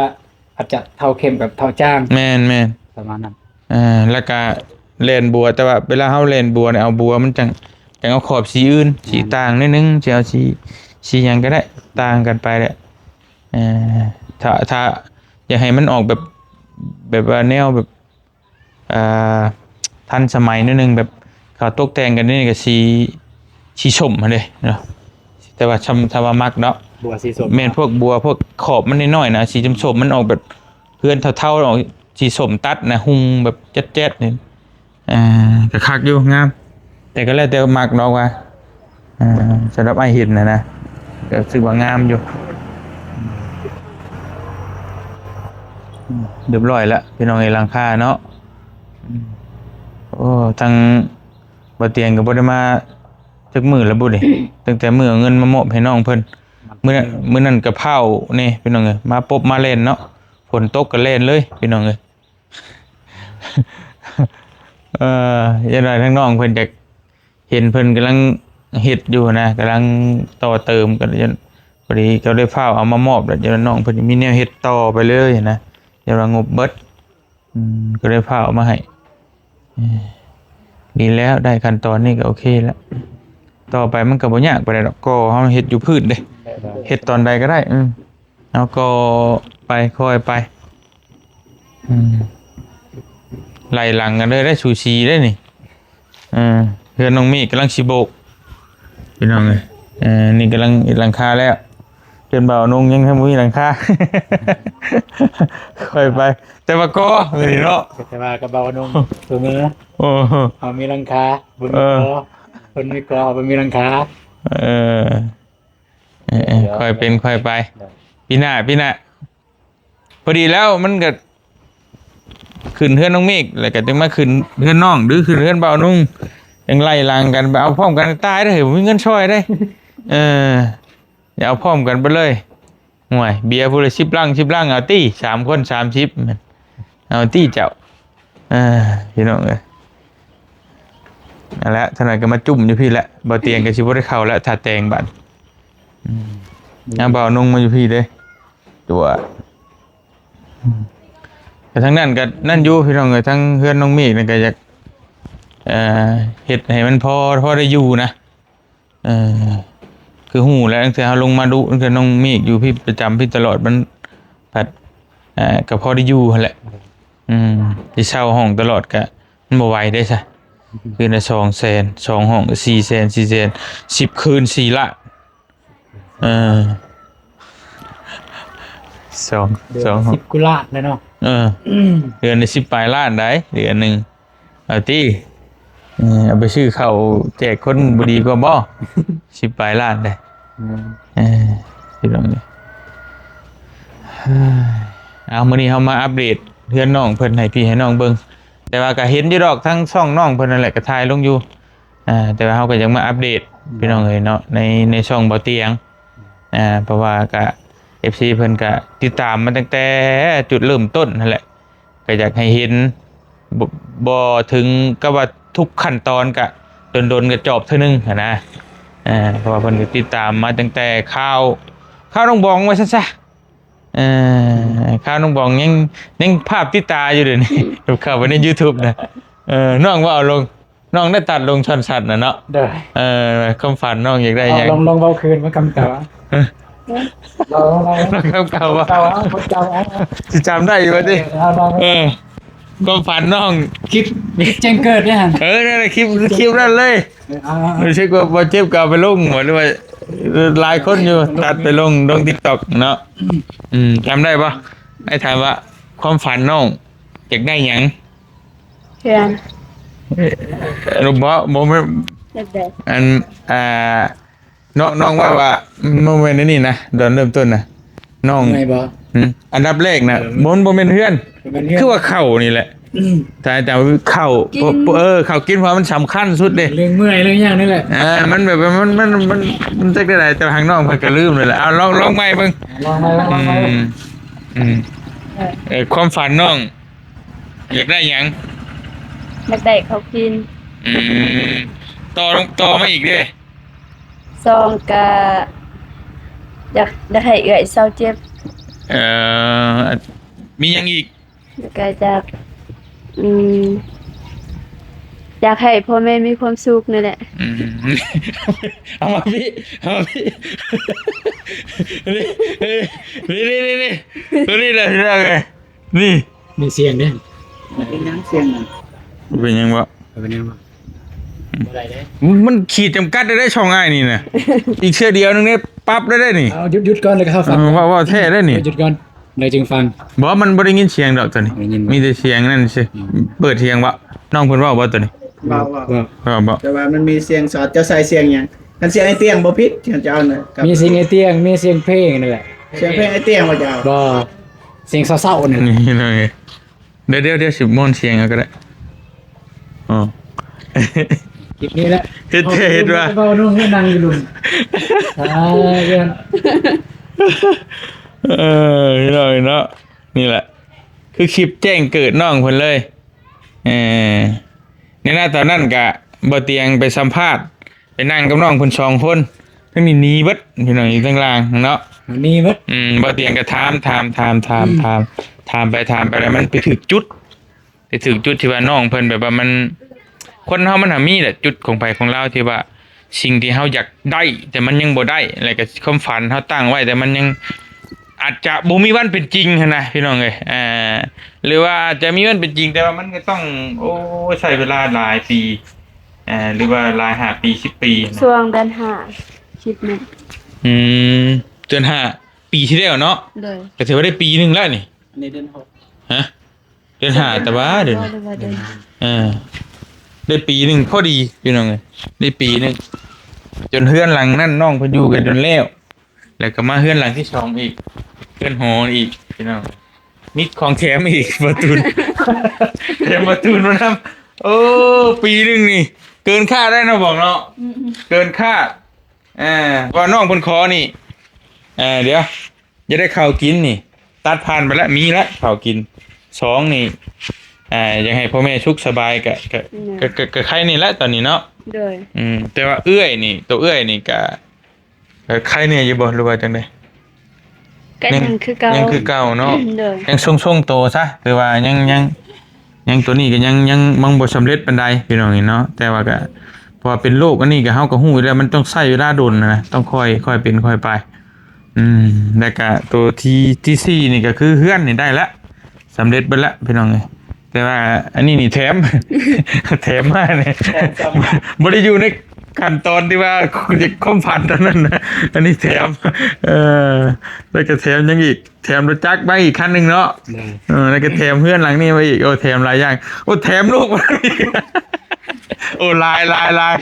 ອາດຈະເທົາເຂັ້ມກັບເທົາຈາງ. ແມ່ນໆ ປະມານນັ້ນ. ເອີ ແລ້ວກະແລ່ນບົວ ແຕ່ວ່າເວລາເຮົາແລ່ນບົວນີ້ ເອົາບົວມັນຈັ່ງ ຈັ່ງເອົາຂອບສີອື່ນ ແມ່ນ ສີຕ່າງໜ້ອຍໜຶ່ງ ຊິເອົາສີ ສີຫຍັງກໍໄດ້ ຕ່າງກັນໄປແຫຼະ. ເອີ ຖ້າ ຖ້າຢາກໃຫ້ມັນອອກແບບ ແບບວ່າແນວແບບ ເອີ ທັນສະໄໝໜ້ອຍໜຶ່ງ ແບບເຂົາຕົກແຕ່ງກັນນີ້ກໍສີ ສີສົ້ມຫັ້ນເດ້ເນາະ ແຕ່ວ່າ ຖ້າວ່າມັກເນາະ ບົວສີສົ້ມ ແມ່ນ ພວກບົວ ພວກຂອບມັນນ້ອຍໆນະ ສີສົ້ມໆ ມັນອອກແບບເຮືອນເທົາໆ ອອກສີສົ້ມຕັດນະ ຮຸ່ງແບບແຈດໆນີ້ ອ່າ ກໍຄັກຢູ່ ງາມ ແຕ່ກໍແລ້ວແຕ່ມັກເນາະວ່າ ອ່າ ສຳລັບອ້າຍເຫັນນະນະ ກໍຮູ້ສຶກວ່າງາມຢູ່. ອືມ ຮຽບຮ້ອຍແລ້ວພີ່ນ້ອງເອີຍ ຫຼັງຄາເນາະ. ອືມ ໂອ້ ທາງບໍ່ຕຽງກໍບໍ່ໄດ້ມາຈັກມື້ແລ້ວບຸນີ້ ຕັ້ງແຕ່ມື້ເອົາເງິນມາມອບໃຫ້ນ້ອງເພິ່ນ ມື້ນັ້ນ ມື້ນັ້ນກໍພ້າວແດ່ພີ່ນ້ອງເອີຍ ມາປົບມາແລ່ນເນາະ ຝົນຕົກກໍແລ່ນເລີຍພີ່ນ້ອງເອີຍ. ເອີ ຢ່າງໃດທາງນ້ອງເພິ່ນຈະເຫັນເພິ່ນກຳລັງເຮັດຢູ່ນະ ກຳລັງຕໍ່ເຕີມກັນ ພໍດີກໍໄດ້ຟ້າວເອົາມາມອບແລ້ວ ຢ້ານນ້ອງເພິ່ນມີແນວເຮັດຕໍ່ໄປເລີຍນະ ຢ້ານວ່າງົບເບິດ ອືມ ກໍໄດ້ຟ້າວເອົາມາໃຫ້. ເອີ ດີແລ້ວ ໄດ້ຂັ້ນຕອນນີ້ກໍໂອເຄແລ້ວ ຕໍ່ໄປມັນກໍບໍ່ຍາກປານໃດດອກ ກໍເຮົາເຮັດຢູ່ພື້ນເດ້ ເຮັດຕອນໃດກໍໄດ້ ອືມ. ເຮົາກໍໄປ ຄ່ອຍໄປ ອືມ ໄລ່ຫຼັງກັນເລີຍ ໄດ້ສູສີເດ້ນີ້. ເອີ ເຮືອນນ້ອງເມກກຳລັງຊິໂບກ ພີ່ນ້ອງເອີຍ ເອີ ນີ້ກຳລັງເຮັດຫຼັງຄາແລ້ວ ເຮືອນບ່າວນົງຍັງບໍ່ມີຫຼັງຄາ ຄ່ອຍໄປ ແຕ່ວ່າກໍນີ້ເນາະ ແຕ່ວ່າກັບບ່າວນົງຕົວເມືອ ໂອ້ ເຮົາມີຫຼັງຄາ ບໍ່ມີກໍ ເອີ ເພິ່ນມີກໍ ເຮົາບໍ່ມີຫຼັງຄາ ເອີ. ເອີໆ ຄ່ອຍເປັນຄ່ອຍໄປ ໂດຍ ປີໜ້າ ປີໜ້າ ພໍດີແລ້ວມັນກໍຂຶ້ນເຮືອນນ້ອງເມກ ແລ້ວກໍຈຶ່ງມາຂຶ້ນເຮືອນນ້ອງ ຫຼືຂຶ້ນເຮືອນບ່າວນຸ່ງ ຈັ່ງໄລ່ຫຼັງກັນໄປເອົາພ້ອມກັນ ຕາຍເດີ ບໍ່ມີເງິນຊ່ອຍເດ້ ເອີ ຢ່າເອົາພ້ອມກັນໄປເລີຍ ໂອ້ຍ ເບຍຜູ້ລະສິບລັງ ສິບລັງ ເອົາຕິ ສາມຄົນ ສາມສິບ ເອົາຕິເຈົ້າ ເອີ ພີ່ນ້ອງເອີຍ ນັ້ນແຫຼະ ທາງນັ້ນກໍມາຈຸ້ມຢູ່ພີ້ແຫຼະ ບໍ່ຕຽງກໍຊິບໍ່ໄດ້ເຂົ້າແລ້ວ ຖ້າແຕ່ງບາດ ອືມ ອືມ ເອົາບ່າວນຸ່ງມາຢູ່ພີ້ເດ້ ຕົວະ ອືມ ແຕ່ທາງນັ້ນກໍນັ້ນຢູ່ ພີ່ນ້ອງເອີຍ ທາງເຮືອນນ້ອງເມກນັ້ນກໍຢາກ ເອີ ເຮັດໃຫ້ມັນພໍ ພໍໄດ້ຢູ່ນະ ເອີ ຄືຮູ້ແຫຼະ ຕັ້ງແຕ່ເຮົາລົງມາດຸ ຕັ້ງແຕ່ນ້ອງເມກຢູ່ພີ້ ປະຈຳພີ້ຕະຫຼອດ ມັນພັດ ເອີ ກໍພໍໄດ້ຢູ່ຫັ້ນແຫຼະ ອືມ ຊິເຊົ່າຫ້ອງຕະຫຼອດກໍມັນບໍ່ໄຫວເດ້ຊະ ຄືນລະສອງແສນ ສອງຫ້ອງກໍສີ່ແສນ ສີ່ແສນ ສິບຄືນສີ່ລ້ານ ເອີ ສອງ ເດືອນ ສອງ ສິບກວ່າລ້ານແລ້ວເນາະ ເອີ ເດືອນລະສິບປາຍລ້ານໃດ ເດືອນໜຶ່ງ ເອົາຕິ ເອີ ເອົາໄປຊື້ເຂົ້າແຈກຄົນບໍ່ດີກວ່າບໍ່ ສິບປາຍລ້ານໃດ ອືມ ເອີ ພີ່ນ້ອງເອີຍ ເອົາ ມື້ນີ້ເຮົາມາອັບເດດເຮືອນນ້ອງເພິ່ນໃຫ້ພີ່ໃຫ້ນ້ອງເບິ່ງ ແຕ່ວ່າກໍເຫັນຢູ່ດອກ ທາງຊ່ອງນ້ອງເພິ່ນນັ້ນແຫຼະ ກໍຖ່າຍລົງຢູ່ ອ່າ ແຕ່ວ່າເຮົາກໍຍັງມາອັບເດດ ອືມ ພີ່ນ້ອງເອີຍເນາະ ໃນ ໃນຊ່ອງບໍ່ຕຽງ ອ່າ ເພາະວ່າກະ ເອັຟຊີ ເພິ່ນກະຕິດຕາມມາຕັ້ງແຕ່ຈຸດເລີ່ມຕົ້ນຫັ້ນແຫຼະ ກະຢາກໃຫ້ເຫັນ ບໍ່ ບໍ່ເຖິງກັບວ່າທຸກຂັ້ນຕອນ ກະດົນໆກະຈອບເທື່ອໜຶ່ງຫັ້ນນະ ເພາະວ່າເພິ່ນກະຕິດຕາມມາຕັ້ງແຕ່ຂ່າວ ຂ່າວນ້ອງບອງວ່າຊັ້ນຊະ ເອີ ຂ່າວນ້ອງບອງຍັງ ຍັງພາບຕິດຕາຢູ່ເດນີ້ ເຂົ້າໄປໃນຢູທູບນະ ເອີ ນ້ອງວ່າເອົາລົງ ນ້ອງໄດ້ຕັດລົງຊ່ອນສັດນະເນາະ ໂດຍ ເອີ ຄວາມຝັນນ້ອງຢາກໄດ້ຫຍັງ ເອົາ ລອງ ລອງເວົ້າຄືນວ່າຄຳເກົ່າ ເອີ ລອງ ລອງ ລອງ ຄຳເກົ່າວ່າ ເກົ່າ ເອົາ ຄົນເກົ່າ ເອົາ ຊິຈຳໄດ້ຢູ່ບໍ່ຕິ ເອີ ເອົາ ລອງ ເອີ ຄວາມຝັນນ້ອງ ຄລິບ ຄລິບແຈ້ງເກີດເດ້ຫັ້ນ ເອີ ນັ້ນແຫຼະ ຄລິບ ຄລິບນັ້ນເລີຍ ເອີ ເອົາ ເອົາ ຮູ້ສຶກວ່າບໍ່ເຈັບກໍເອົາໄປລົງບໍ່ ຫຼືວ່າ ຫຼາຍຄົນຢູ່ ຕັດໄປລົງ ລົງ TikTok ເນາະ. ອືມ ຈຳໄດ້ບໍ່? ອ້າຍຖາມວ່າ ຄວາມຝັນນ້ອງຢາກໄດ້ຫຍັງ? ເຮືອນ. ເອີ ບໍ່ ບໍ່ແມ່ນ ແບບໃດ? ອັນ ອ່າ ນ້ອງ ນ້ອງເວົ້າວ່າ ບໍ່ແມ່ນອັນນີ້ນະ ຕອນເລີ່ມຕົ້ນນະ ນ້ອງ ເມື່ອຍບໍ່? ຫືມ ອັນດັບແລກນະ ເອີ ມັນບໍ່ແມ່ນເຮືອນ ບໍ່ແມ່ນເຮືອນ ຄືວ່າເຂົ້ານີ້ແຫຼະ. ອືມ ຖ້າຈະເຂົ້າ ກິນ ເອີ ເຂົ້າກິນ ເພາະວ່າມັນສຳຄັນສຸດເດ້ ເລື່ອງເມື່ອຍເລື່ອງຫຍັງນີ້ແຫຼະ. ອ່າ ມັນແບບວ່າ ມັນ ມັນ ມັນ ມັນຈັກໄດ້ໃດ ແຕ່ວ່າທາງນ້ອງເພິ່ນກໍລືມເລີຍແຫຼະ. ເອົາ ລອງ ລອງໃໝ່ເບິ່ງ ລອງໃໝ່ເບິ່ງ ລອງໃໝ່ເບິ່ງ. ອືມ ອືມ ເອີ ຄວາມຝັນນ້ອງ ຢາກໄດ້ຫຍັງ? ຢາກໄດ້ເຂົ້າກິນ. ອືມ ຕໍ່ ຕໍ່ມາອີກເດ້? ສອງ ກະຢາກ ຢາກໃຫ້ເອື້ອຍເຊົາເຈັບ. ເອີ ມີຫຍັງອີກ? ແລ້ວກະຢາກ ອືມ ຢາກໃຫ້ພໍ່ແມ່ມີຄວາມສຸກນີ້ແຫຼະ. ອືມ ເອົາມາພີ້ ເອົາມາພີ້ ນີ້ ນີ້ ນີ້ ນີ້ ນີ້ ນີ້ ນີ້ ນີ້ ນີ້ ມີສຽງເດ້. ເປັນຫຍັງສຽງນະ? ເປັນຫຍັງວະ? ເປັນຫຍັງວະ? ອືມ ບໍ່ໄດ້ເດ້ ມັນ ມັນຂີດຈຳກັດໄດ້ເດ້ ຊ່ອງອ້າຍນີ້ນະ. ອີກເທື່ອດຽວໜຶ່ງເດ້ ປັບໄດ້ເດ້ນີ້. ເອົາ ຢຸດ ຢຸດກ່ອນ ແລ້ວກໍເຮົາຟັງ. ເອີ ເວົ້າ ເວົ້າແທ້ໄດ້ນີ້. ຢຸດກ່ອນ ແລ້ວຈຶ່ງຟັງ. ບໍ່ ມັນບໍ່ໄດ້ຍິນສຽງດອກຕົວນີ້ ໄດ້ຍິນບໍ່? ມີແຕ່ສຽງນັ້ນຊື່. ອືມ ເປີດສຽງບໍ່? ນ້ອງເພິ່ນເວົ້າບໍ່ຕົວນີ້? ເວົ້າ ເວົ້າ ເວົ້າ ເວົ້າບໍ່? ແຕ່ວ່າມັນມີສຽງສອດ. ເຈົ້າໃສ່ສຽງຫຍັງ? ຄັນສຽງໄອ້ຕຽງບໍ່ຜິດ ເຈົ້າເອົານະ ມີສຽງໄອ້ຕຽງ ມີສຽງເພງນັ້ນແຫຼະ. ສຽງເພງໄອ້ຕຽງບໍ່ເຈົ້າ? ບໍ່ ສຽງເສົ້າໆນີ້. ນີ້ເລີຍ ດຽວ ດຽວ ດຽວຊິມ້ວນສຽງເອົາກໍໄດ້. ອໍ ຄລິບນີ້ແຫຼະ ເຮັດແທ້ເຮັດວ່າ ເວົ້ານ້ອງໃຫ້ນັ່ງຢູ່ລຸ່ມ. ອ່າ ເພື່ອນ ເອີ ພີ່ນ້ອງເນາະ ນີ້ແຫຼະ ຄືຄລິບແຈ້ງເກີດນ້ອງເພິ່ນເລີຍ. ເອີ ໃນໜ້າຕອນນັ້ນກະບໍ່ຕຽງໄປສຳພາດ ໄປນັ່ງກັບນ້ອງເພິ່ນສອງຄົນ ທັງນີ້ໜີເບິດ ພີ່ນ້ອງ ຢູ່ທາງລ່າງເນາະ ໜີເບິດ. ອືມ ບໍ່ຕຽງກໍຖາມ ຖາມ ຖາມ ຖາມ ອືມ ຖາມ ຖາມໄປ ຖາມໄປ ແລ້ວມັນໄປຖືກຈຸດ ໄປຖືກຈຸດທີ່ວ່ານ້ອງເພິ່ນແບບວ່າມັນ ຄົນເຮົາມັນຫາມີແຫຼະ ຈຸດຂອງໃຜຂອງລາວ ທີ່ວ່າສິ່ງທີ່ເຮົາຢາກໄດ້ ແຕ່ມັນຍັງບໍ່ໄດ້ ແລ້ວກໍຄວາມຝັນເຮົາຕັ້ງໄວ້ ແຕ່ມັນຍັງອາດຈະບໍ່ມີວັນເປັນຈິງຫັ້ນນະ ພີ່ນ້ອງເອີຍ. ອ່າ ຫຼືວ່າອາດຈະມີວັນເປັນຈິງ ແຕ່ວ່າມັນກໍຕ້ອງ ໂອ້ ໃຊ້ເວລາຫຼາຍປີ ອ່າ ຫຼືວ່າຫຼາຍຫ້າປີ ສິບປີນະ. ຊ່ວງເດືອນຫ້າ ຄລິບນັ້ນ. ອືມ ເດືອນຫ້າ ປີທີ່ແລ້ວເນາະ. ໂດຍ ກໍຖືວ່າໄດ້ປີໜຶ່ງແລ້ວນີ້. ອັນນີ້ເດືອນຫົກ ຮະ? ເດືອນຫ້າ ແຕ່ວ່າເດືອນ ເອີ ໄດ້ປີໜຶ່ງພໍດີ ພີ່ນ້ອງເອີຍ ໄດ້ປີໜຶ່ງ ຈົນເຮືອນຫຼັງນັ້ນນ້ອງເພິ່ນຢູ່ກັນຈົນແລ້ວ ແລ້ວກໍມາເຮືອນຫຼັງທີສອງອີກ ເຮືອນຫໍອີກ ພີ່ນ້ອງ ມີຂອງແຖມອີກ ປະຕູນ ແຖມປະຕູນມານຳ. ໂອ້ ປີໜຶ່ງນີ້ເກີນຄາດໄດ້ເນາະ ບອກເນາະ. ອືມ ເກີນຄາດ. ອ່າ ວ່ານ້ອງເພິ່ນຂໍນີ້ ອ່າ ດຽວ ຢາກໄດ້ເຂົ້າກິນນີ້ ຕັດຜ່ານໄປລະ ມີລະເຂົ້າກິນ. ສອງນີ້ ອ່າ ຢາກໃຫ້ພໍ່ແມ່ສຸກສະບາຍ ກະ ກະ ກະ ກະ ກະໄຄນີ້ລະຕອນນີ້ເນາະ. ໂດຍ ອືມ ແຕ່ວ່າເອື້ອຍນີ້ ໂຕເອື້ອຍນີ້ກະ ກະໄຄແດ່ຢູ່ບໍ່ ຫຼືວ່າຈັ່ງໃດ? ກະຍັງ ຍັງຄືເກົ່າ ຍັງຄືເກົ່າເນາະ. ໂດຍ ຍັງຊົງໆໂຕຊະ ຖືວ່າຍັງ ຍັງ ຍັງ ໂຕນີ້ກໍຍັງ ຍັງ ຍັງບໍ່ສຳເລັດປານໃດ ພີ່ນ້ອງເອີຍເນາະ. ແຕ່ວ່າກໍ ເພາະວ່າເປັນໂລກອັນນີ້ກໍ ເຮົາກໍຮູ້ຢູ່ແລ້ວ ມັນຕ້ອງໃຊ້ເວລາດົນນະ ຕ້ອງຄ່ອຍ ຄ່ອຍເປັນຄ່ອຍໄປ. ອືມ ແລ້ວກະໂຕທີ ທີສີ່ນີ້ກໍຄືເຮືອນນີ້ໄດ້ລະ ສຳເລັດເບິດລະ ພີ່ນ້ອງເອີຍ. ແຕ່ວ່າອັນນີ້ນີ້ແຖມ ແຖມມານີ້ ບໍ່ໄດ້ຢູ່ໃນຂັ້ນຕອນທີ່ວ່າຄວາມຝັນຕອນນັ້ນນະ ອັນນີ້ແຖມ. ເອີ ແລ້ວກໍແຖມຫຍັງອີກ? ແຖມລົດຈັກມາອີກຄັນໜຶ່ງເນາະ. ໂດຍ ເອີ ແລ້ວກໍແຖມເຮືອນຫຼັງນີ້ມາອີກ. ໂອ້ ແຖມຫຼາຍຢ່າງ. ໂອ້ ແຖມລູກມາອີກ. ໂອ້ ຫຼາຍ ຫຼາຍ ຫຼາຍ.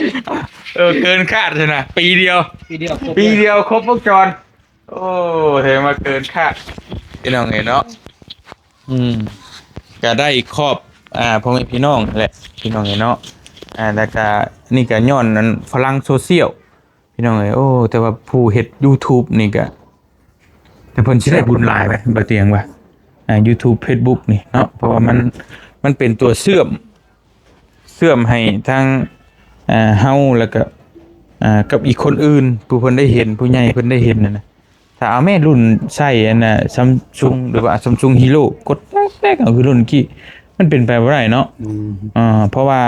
ເອີ ເກີນຄາດຊັ້ນນະ ປີດຽວ ປີດຽວຄົບ ປີດຽວຄົບວົງຈອນ. ໂອ້ ແຖມມາເກີນຄາດ ພີ່ນ້ອງເອີຍເນາະ. ອືມ ກະໄດ້ຄອບ ອ່າ ພໍ່ແມ່ພີ່ນ້ອງແຫຼະ ພີ່ນ້ອງເອີຍເນາະ. ອ່າ ແລ້ວກະນີ້ກະຍ້ອນອັນພະລັງໂຊຊຽວ ພີ່ນ້ອງເອີຍ. ໂອ້ ແຕ່ວ່າຜູ້ເຮັດຢູທູບນີ້ກະ ແຕ່ເພິ່ນຊິໄດ້ບຸນຫຼາຍໄດ໋ ບໍ່ຕຽງວ່າ ອ່າ ຢູທູບ ເຟສບຸກນີ້ເນາະ. ເພາະວ່າມັນ ມັນເປັນຕົວເຊື່ອມ ເຊື່ອມໃຫ້ທັງ ອ່າ ເຮົາ ແລ້ວກະ ອ່າ ກັບອີກຄົນອື່ນ ຜູ້ເພິ່ນໄດ້ເຫັນ ຜູ້ໃຫຍ່ເພິ່ນໄດ້ເຫັນຫັ້ນນະ. ຖ້າເອົາແມ່ລຸ້ນໃຊ້ອັນນ່າ ຊຳຊຸງ ຫຼືວ່າຊຳຊຸງຮີໂຣ ກົດແປັກໆ ເອົາຄືລຸ້ນກີ້ ມັນເປັນໄປບໍ່ໄດ້ເນາະ. ອືມ ເພາະວ່າ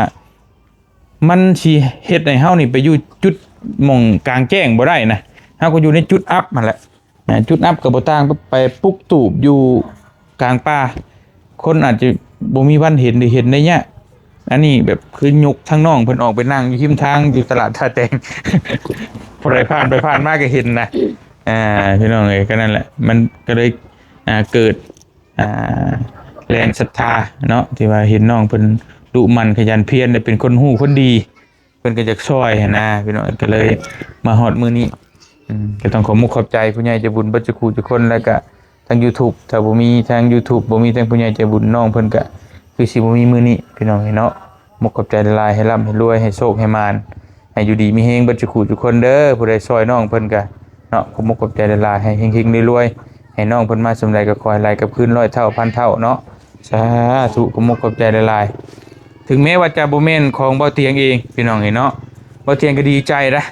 ມັນຊິເຮັດໃຫ້ເຮົານີ້ໄປຢູ່ຈຸດໝ່ອງກາງແຈ້ງບໍ່ໄດ້ນະ. ເຮົາກໍຢູ່ໃນຈຸດອັບຫັ້ນແຫຼະ. ອ່າ ຈຸດອັບກໍບໍ່ຕ່າງໄປປຸກຕູບຢູ່ກາງປ່າ ຄົນອາດຈະບໍ່ມີວັນເຫັນ ຫຼືເຫັນໄດ້ຍາກ. ອັນນີ້ແບບຄືຍົກທາງນ້ອງເພິ່ນອອກໄປນັ່ງຢູ່ຮິມທາງຢູ່ຕະຫຼາດທ່າແຕງ ຜູ້ໃດຜ່ານໄປຜ່ານມາກໍເຫັນນະ. ອ່າ ພີ່ນ້ອງເອີຍ ກໍນັ້ນແຫຼະ ມັນກໍເລີຍ ອ່າ ເກີດ ອ່າ ແຮງສັດທາເນາະ ທີ່ວ່າເຫັນນ້ອງເພິ່ນດຸໝັ່ນຂະຫຍັນພຽນ ແລະ ເປັນຄົນຮູ້ຄົນດີ ເພິ່ນກໍຢາກຊ່ອຍຫັ້ນນະ ພີ່ນ້ອງ ກໍເລີຍມາຮອດມື້ນີ້. ອືມ ກໍຕ້ອງຂອບມຸກຂອບໃຈຜູ້ໃຫຍ່ໃຈບຸນເບິດທຸກຜູ້ທຸກຄົນ ແລ້ວກະທາງ YouTube ຖ້າບໍ່ມີທາງ YouTube ບໍ່ມີທາງຜູ້ໃຫຍ່ໃຈບຸນ ນ້ອງເພິ່ນກະຄືຊິບໍ່ມີມື້ນີ້ ພີ່ນ້ອງເນາະ. ມຸກຂອບໃຈຫຼາຍໆ ໃຫ້ລ່ຳໃຫ້ລວຍ ໃຫ້ໂຊກໃຫ້ໝານ ໃຫ້ຢູ່ດີມີແຮງເບິດທຸກຜູ້ທຸກຄົນເດີ. ຜູ້ໃດຊ່ອຍນ້ອງເພິ່ນກະເນາະ ຂອບມຸກຂອບໃຈຫຼາຍໆ ໃຫ້ເຮັງໆລວຍໆ ໃຫ້ນ້ອງເພິ່ນມາສ່ຳໃດກໍຂໍໃຫ້ໄຫຼກັບຄືນຮ້ອຍເທົ່າພັນເທົ່າເນາະ. ສາທຸ ຂອບມຸກຂອບໃຈຫຼາຍໆ. ເຖິງແມ້ວ່າຈະບໍ່ແມ່ນຂອງບໍ່ຕຽງເອງ ພີ່ນ້ອງເອີຍເນາະ ບໍ່ຕຽງກໍດີໃຈນະ.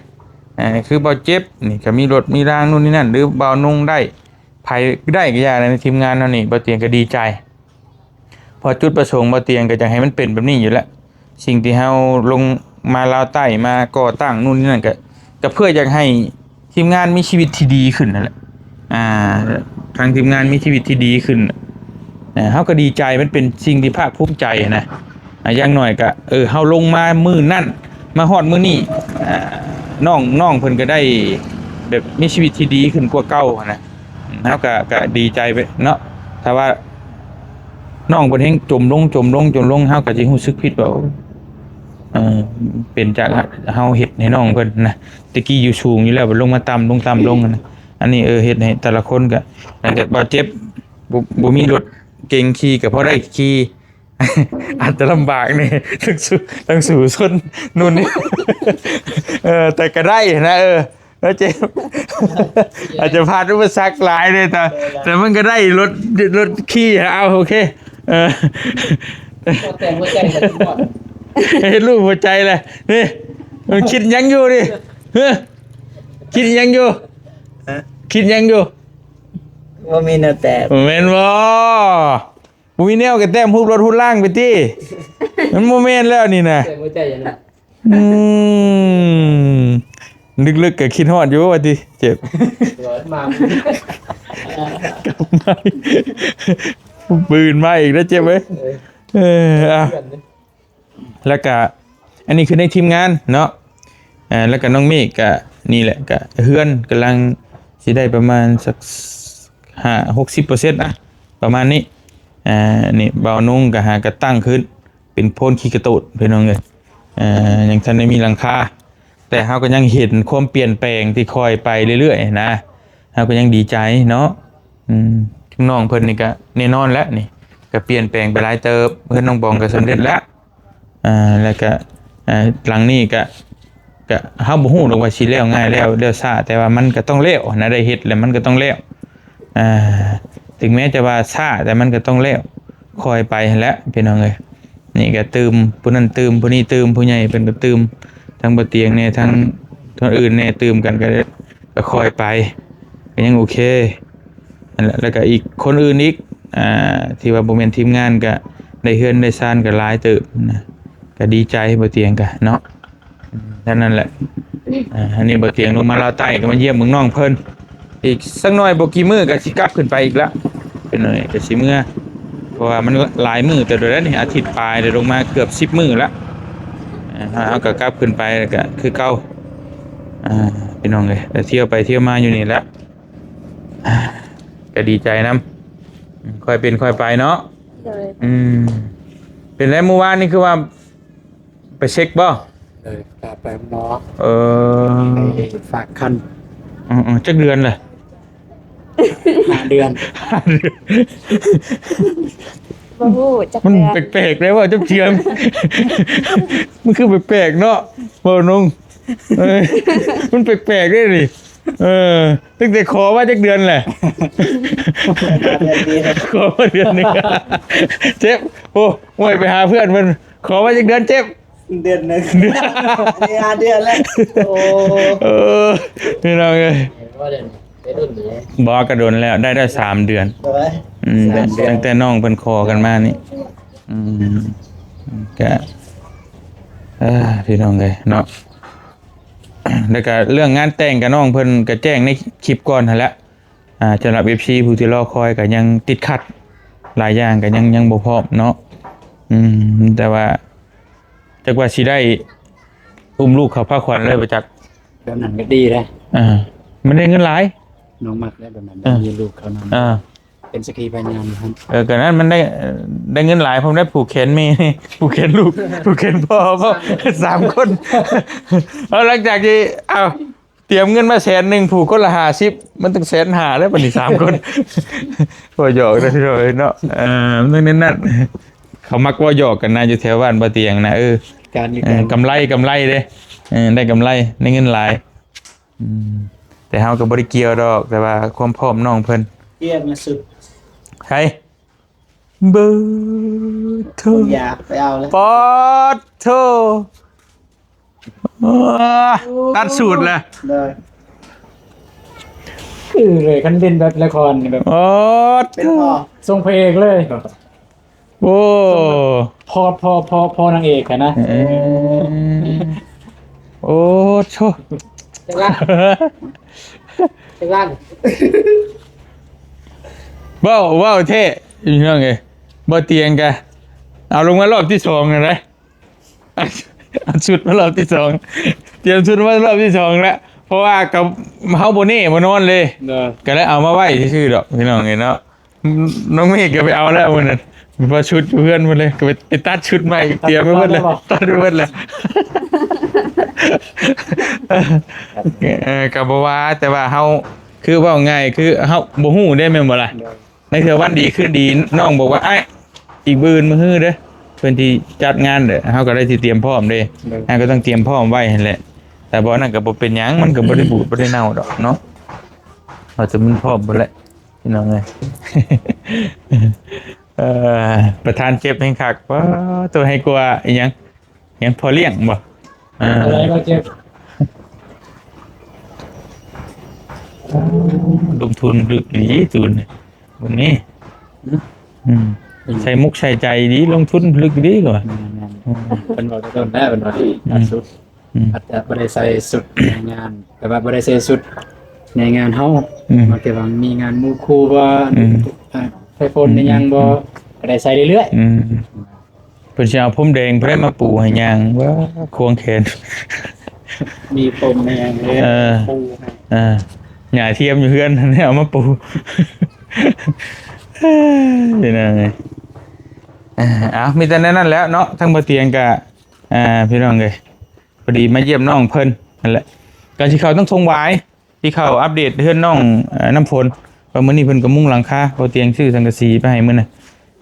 ເອີ ຄືບໍ່ເຈັບນີ້ກໍມີລົດມີລາງ ນູ່ນນີ້ນັ້ນ ຫຼືບໍ່ນຸ່ງໄດ້ ໃຜໄດ້ກໍຢ່າໃນທີມງານເຮົານີ້ ບໍ່ຕຽງກໍດີໃຈ ເພາະຈຸດປະສົງບໍ່ຕຽງກໍຢາກໃຫ້ມັນເປັນແບບນີ້ຢູ່ແລ້ວ. ສິ່ງທີ່ເຮົາລົງມາລາວໃຕ້ ມາກໍ່ຕັ້ງນູ່ນນີ້ນັ້ນ ກໍ ກໍເພື່ອຢາກໃຫ້ທີມງານມີຊີວິດທີ່ດີຂຶ້ນນັ້ນແຫຼະ. ອ່າ ທາງທີມງານມີຊີວິດທີ່ດີຂຶ້ນ ເອີ ເຮົາກໍດີໃຈ ມັນເປັນສິ່ງທີ່ພາກພູມໃຈນະ. ອ່າ ຢ່າງໜ້ອຍກໍ ເອີ ເຮົາລົງມາມື້ນັ້ນ ມາຮອດມື້ນີ້ ອ່າ ນ້ອງ ນ້ອງເພິ່ນກໍໄດ້ແບບມີຊີວິດທີ່ດີຂຶ້ນກວ່າເກົ່າຫັ້ນນະ. ເຮົາກໍ ກໍດີໃຈໄປເນາະ. ຖ້າວ່ານ້ອງເພິ່ນແຮ່ງຈົມລົງ ຈົມລົງ ຈົມລົງ ເຮົາກໍຊິຮູ້ສຶກຜິດວ່າ ເອີ ເປັນຈາກເຮົາເຮັດໃຫ້ນ້ອງເພິ່ນນະ. ແຕ່ກີ້ຢູ່ສູງຢູ່ແລ້ວ ບັດລົງມາຕ່ຳ ລົງຕ່ຳລົງນະ. ອັນນີ້ ເອີ ເຮັດໃຫ້ແຕ່ລະຄົນກໍ ຫຼັງຈາກບາດເຈັບ ບໍ່ ບໍ່ມີລົດເກັງຂີ່ ກໍພໍໄດ້ຂີ່ ອາດຈະລຳບາກແດ່ ທັງສູ້ ທັງສູ້ຊົນ ນູ່ນນີ້ ເອີ ແຕ່ກໍໄດ້ນະ ເອີ ແລ້ວເຈັບ ອາດຈະຜ່ານອຸປະສັກຫຼາຍເດ້ ແຕ່ ແຕ່ມັນກໍໄດ້ລົດ ລົດຂີ່ ເອົາ ໂອເຄ ເອີ ແຕ່ງຫົວໃຈ ເຮັດຮູບຫົວໃຈແຫຼະ ນີ້ ມັນຄິດຫຍັງຢູ່ນີ້ ຮະ ຄິດຫຍັງຢູ່ ຮະ ຄິດຫຍັງຢູ່ ບໍ່ມີແນວແຕ້ມ ແມ່ນບໍ່? ບໍ່ມີແນວກໍແຕ້ມຮູບລົດຮູບລາງໄປຕິ ມັນບໍ່ແມ່ນແລ້ວນີ້ນະ ແຕ່ບໍ່ໃຈນະ ອືມ ລຶກໆກໍຄິດຮອດຢູ່ວ່າຕິ ເຈັບ ມາ ກັບມາ ບືນມາອີກແລ້ວ ເຈັບເອີຍ ເອີ ເອີ ອ່ະ ແລ້ວກະ ອັນນີ້ຄືໃນທີມງານເນາະ ເອີ ແລ້ວກະນ້ອງເມກກະນີ້ແຫຼະ ກະເຮືອນກຳລັງຊິໄດ້ປະມານສັກຫ້າຫົກສິບເປີເຊັນນະ ປະມານນີ້ ເອີ ນີ້ບ່າວນຸ່ງກະຫາກະຕັ້ງຂຶ້ນ ເປັນໂພນຂີ້ກະໂຕດ ພີ່ນ້ອງເອີຍ ເອີ ຍັງທັນໄດ້ມີຫຼັງຄາ ແຕ່ເຮົາກໍຍັງເຫັນຄວາມປ່ຽນແປງທີ່ຄ່ອຍໄປເລື້ອຍໆນະ ເຮົາກໍຍັງດີໃຈເນາະ ອືມ ທາງນ້ອງເພິ່ນນີ້ກໍແນ່ນອນແລ້ວນີ້ ກໍປ່ຽນແປງໄປຫຼາຍເຕີບ ເຮືອນນ້ອງບອງກໍສຳເລັດແລ້ວ ອ່າ ແລ້ວກໍ ອ່າ ຫຼັງນີ້ກໍ ກໍເຮົາບໍ່ຮູ້ດອກວ່າຊິແລ້ວງ່າຍ ແລ້ວ ແລ້ວຊ້າ ແຕ່ວ່າມັນກໍຕ້ອງແລ້ວນະ ໄດ້ເຮັດແລ້ວມັນກໍຕ້ອງແລ້ວ ອ່າ ເຖິງແມ້ຈະວ່າຊ້າ ແຕ່ມັນກໍຕ້ອງແລ້ວ ຄ່ອຍໄປຫັ້ນແຫຼະ ພີ່ນ້ອງເອີຍ. ນີ້ກໍຕື່ມ ຜູ້ນັ້ນຕື່ມ ຜູ້ນີ້ຕື່ມ ຜູ້ໃຫຍ່ເພິ່ນກໍຕື່ມ ທັງບໍ່ຕຽງແດ່ ທັງຄົນອື່ນແດ່ ຕື່ມກັນ ກໍ ກໍຄ່ອຍໄປ ກໍຍັງໂອເຄ ນັ້ນແຫຼະ. ແລ້ວກໍອີກຄົນອື່ນອີກ ອ່າ ທີ່ວ່າບໍ່ແມ່ນທີມງານ ກໍໄດ້ເຮືອນໄດ້ຊານກໍຫຼາຍເຕີບນະ ກໍດີໃຈ ບໍ່ຕຽງກໍເນາະ. ເທົ່ານັ້ນແຫຼະ ອ່າ ອັນນີ້ບໍ່ຕຽງລົງມາລາວໃຕ້ ກໍມາຢ້ຽມເບິ່ງນ້ອງເພິ່ນ ອີກສັກໜ້ອຍບໍ່ກີ່ມື້ກໍຊິກັບຂຶ້ນໄປອີກລະ ເປັນໜ້ອຍກໍຊິເມືອ ເພາະວ່າມັນຫຼາຍມື້ເຕີບແລ້ວນີ້ ອາທິດປາຍແລ້ວ ລົງມາເກືອບສິບມື້ລະ ອ່າ ເຮົາກໍກັບຂຶ້ນໄປກໍຄືເກົ່າ ອ່າ ພີ່ນ້ອງເອີຍ ກໍທ່ຽວໄປທ່ຽວມາຢູ່ນີ້ແຫຼະ ອ່າ ກໍດີໃຈນຳ ຄ່ອຍເປັນຄ່ອຍໄປເນາະ ໂດຍ ອືມ ເປັນແລ້ວ ມື້ວານນີ້ຄືວ່າ ໄປເຊັກບໍ່? ເອີ ພາໄປໝໍ ເອີ ໄປຝາກຄັນ ອືມໆ ຈັກເດືອນລະ? ຫ້າເດືອນ ຫ້າເດືອນ ບໍ່ຮູ້ຈັກ ມັນເດືອນ ແປກໆ ເດ້ວ່າຈັກເທື່ອ ມັນຄືແປກໆ ເນາະ ເວົ້ານົງ ເອີ ມັນແປກໆ ເດ້ນີ້ ເອີ ຕັ້ງແຕ່ຂໍມາຈັກເດືອນແຫຼະ? ຂໍມາເດືອນໜຶ່ງ ເຈັບ ໂອ້ ໂອ້ຍ ໄປຫາເພື່ອນເພິ່ນ ຂໍມາຈັກເດືອນ ເຈັບ? ເດືອນໜຶ່ງ ເດືອນ ອັນນີ້ຫ້າເດືອນແລ້ວ ໂອ້ ເອີ ພີ່ນ້ອງເອີຍ ບໍ່ ກໍດົນແລ້ວ ໄດ້ ໄດ້ສາມເດືອນ ໂດຍ ອືມ ສາມເດືອນ ຕັ້ງແຕ່ນ້ອງເພິ່ນຂໍກັນມານີ້ ອືມ ກໍ ເອີ ພີ່ນ້ອງເອີຍເນາະ ແລ້ວກໍເລື່ອງງານແຕ່ງກັບນ້ອງເພິ່ນກໍແຈ້ງໃນຄລິບກ່ອນຫັ້ນແຫຼະ ອ່າ ສຳລັບເອັຟຊີຜູ້ທີ່ລໍຄອຍກໍຍັງຕິດຂັດຫຼາຍຢ່າງ ກໍຍັງ ຍັງບໍ່ພ້ອມເນາະ ອືມ ແຕ່ວ່າ ຈັກວ່າຊິໄດ້ອຸ້ມລູກເຂົ້າພາຂວັນເລີຍບໍ່ຈັກ. ແບບນັ້ນກໍດີເດ້. ອ່າ ມັນໄດ້ເງິນຫຼາຍ. ນ້ອງມັກແລ້ວແບບນັ້ນ ເອີ ມີລູກເຂົ້ານຳ. ອ່າ ເປັນສັກຂີພະຍານນຳ. ເອີ ກໍນັ້ນມັນໄດ້ ໄດ້ເງິນຫຼາຍ ພ້ອມໄດ້ຜູກແຂນແມ່ ຜູກແຂນລູກ ຜູກແຂນພໍ່ ສາມຄົນ. ເອົາ ຫຼັງຈາກທີ່ ເອົາ ຕຽມເງິນມາແສນໜຶ່ງ ຜູກຄົນລະຫ້າສິບ ມັນຕ້ອງແສນຫ້າແລ້ວ ບັດນີ້ສາມຄົນ. ບໍ່ຫຍອກເດີພີ່ນ້ອງເອີຍເນາະ. ເອີ ມັນຕ້ອງແນວນັ້ນ ເຂົາມັກເວົ້າຫຍອກກັນນະ ຢູ່ແຖວບ້ານບໍ່ຕຽງນະ. ເອີ ການຢູ່ ເອີ ການ ກຳໄລ ກຳໄລເດ້. ເອີ ໄດ້ກຳໄລ ໄດ້ເງິນຫຼາຍ. ອືມ ແຕ່ເຮົາກໍບໍ່ໄດ້ກ່ຽວດອກ ແຕ່ວ່າຄວາມພ້ອມນ້ອງເພິ່ນ. ເກັບມາສຸດ ໃສ ເບີໂທ ຢາກໄປເອົາແລ້ວ. ປາດໂທ ໂອ້ ຕັດສູດແລ້ວ. ໂດຍ ຄືເລີຍ ຄັນເປັນແບບລະຄອນແບບ ໂອ້ ເປັນພໍ່ ຊົງພະເອກເລີຍ. ໂອ້ ພໍ່ ພໍ່ ພໍ່ ພໍ່ນາງເອກຫັ້ນນະ. ເອີ ໂອ້ໂທ້ ຈັກລ້ານ ຈັກລ້ານ. ເວົ້າ ເວົ້າແທ້ພີ່ນ້ອງເອີຍ ບໍ່ຕຽງກະເອົາລົງມາລອບທີສອງຫັ້ນນະ. ເອົາຊຸດມາລອບທີສອງ ຕຽມຊຸດມາລອບທີສອງແລ້ວ ເພາະວ່າກໍເຮົາບໍ່ແນ່ບໍ່ນອນເລີຍ. ໂດຍ ກໍເລີຍເອົາມາໄວ້ຊື່ໆດອກ ພີ່ນ້ອງເອີຍເນາະ. ນ້ອງເມກກໍໄປເອົາແລ້ວມື້ນັ້ນ ວ່າຊຸດຢູ່ເຮືອນໝົດເລີຍ ກໍໄປ ໄປຕັດຊຸດໃໝ່ ຕັດ ຕຽມໄວ້ໝົດເລີຍ ຕັດໄວ້ໝົດເລີຍ. ເອີ ກໍບໍ່ວ່າ ແຕ່ວ່າເຮົາ ຄືເວົ້າງ່າຍ ຄືເຮົາບໍ່ຮູ້ເດ້ ແມ່ນບໍ່ລະ? ໂດຍ ໃນເທື່ອວັນດີຄືນດີ ນ້ອງບອກວ່າ ອ້າຍ ອີກມື້ອື່ນມື້ຮືເດີ ເພິ່ນຊິຈັດງານເດີ ເຮົາກໍໄດ້ຊິຕຽມພ້ອມເດ້. ໂດຍ ເຮົາກໍຕ້ອງຕຽມພ້ອມໄວ້ຫັ້ນແຫຼະ ແຕ່ບໍ່ນັ້ນກໍບໍ່ເປັນຫຍັງ ມັນກໍບໍ່ໄດ້ບູດບໍ່ໄດ້ເນົ່າດອກເນາະ ເຮົາຈະມັນພ້ອມເບິດແຫຼະ ພີ່ນ້ອງເອີຍ. ເອີ ປະທານເຈັບແຮງຄັກ ປາໂຕ ໃຫ້ກວ່າອີຫຍັງ ຫຍັງ ພໍ່ລ້ຽງບໍ່? ອ່າ ອະໄລກໍເຈັບ ລົງທຶນລຶກອີ່ຫຼີຕູນນີ້ ເບິ່ງນີ້ ອືມ ອືມ ໃສ່ມຸກໃສ່ໃຈດີ ລົງທຶນລຶກດີກວ່າ. ແມ່ນໆ ອືມ ເພິ່ນເວົ້າແຕ່ຕົ້ນແລ້ວ ເພິ່ນວ່າ ອືມ ອາດຈະບໍ່ໄດ້ໃສ່ຊຸດໃນງານ ແບບວ່າບໍ່ໄດ້ໃສ່ຊຸດໃນງານເຮົາ ອືມ ບາງເທື່ອວ່າມີງານໝູ່ຄູ່ບໍ່ ອືມ ອ່າ ໄປຝົນ ອືມ ອີຫຍັງບໍ່ ອືມ ກໍໄດ້ໃສ່ເລື້ອຍໆ ອືມ. ເພິ່ນຊິເອົາພົມແດງຜູ້ໃດມາປູໃຫ້ຍ່າງ ວ້າ ຄວງແຂນ ມີພົມແດງເລີຍ ເອີ ປູໃຫ້ ເອີ ຫຍ້າທຽມຢູ່ເຮືອນ ເອົາມາປູ ເປັນຫຍັງ. ເອົາ ມີແຕ່ແນວນັ້ນແຫຼະເນາະ ທາງບໍ່ຕຽງກະ ອ່າ ພີ່ນ້ອງເອີຍ ພໍດີມາຢ້ຽມນ້ອງເພິ່ນຫັ້ນແຫຼະ ກະຊິເຂົ້າທາງທົ່ງຫວາຍ ທີ່ເຂົ້າອັບເດດເຮືອນນ້ອງ ເອີ ນ້ຳຝົນ ວ່າມື້ນີ້ເພິ່ນກໍມຸງຫຼັງຄາ ເພາະຕຽງຊື້ສັງກະສີໄປໃຫ້ມື້ນະ.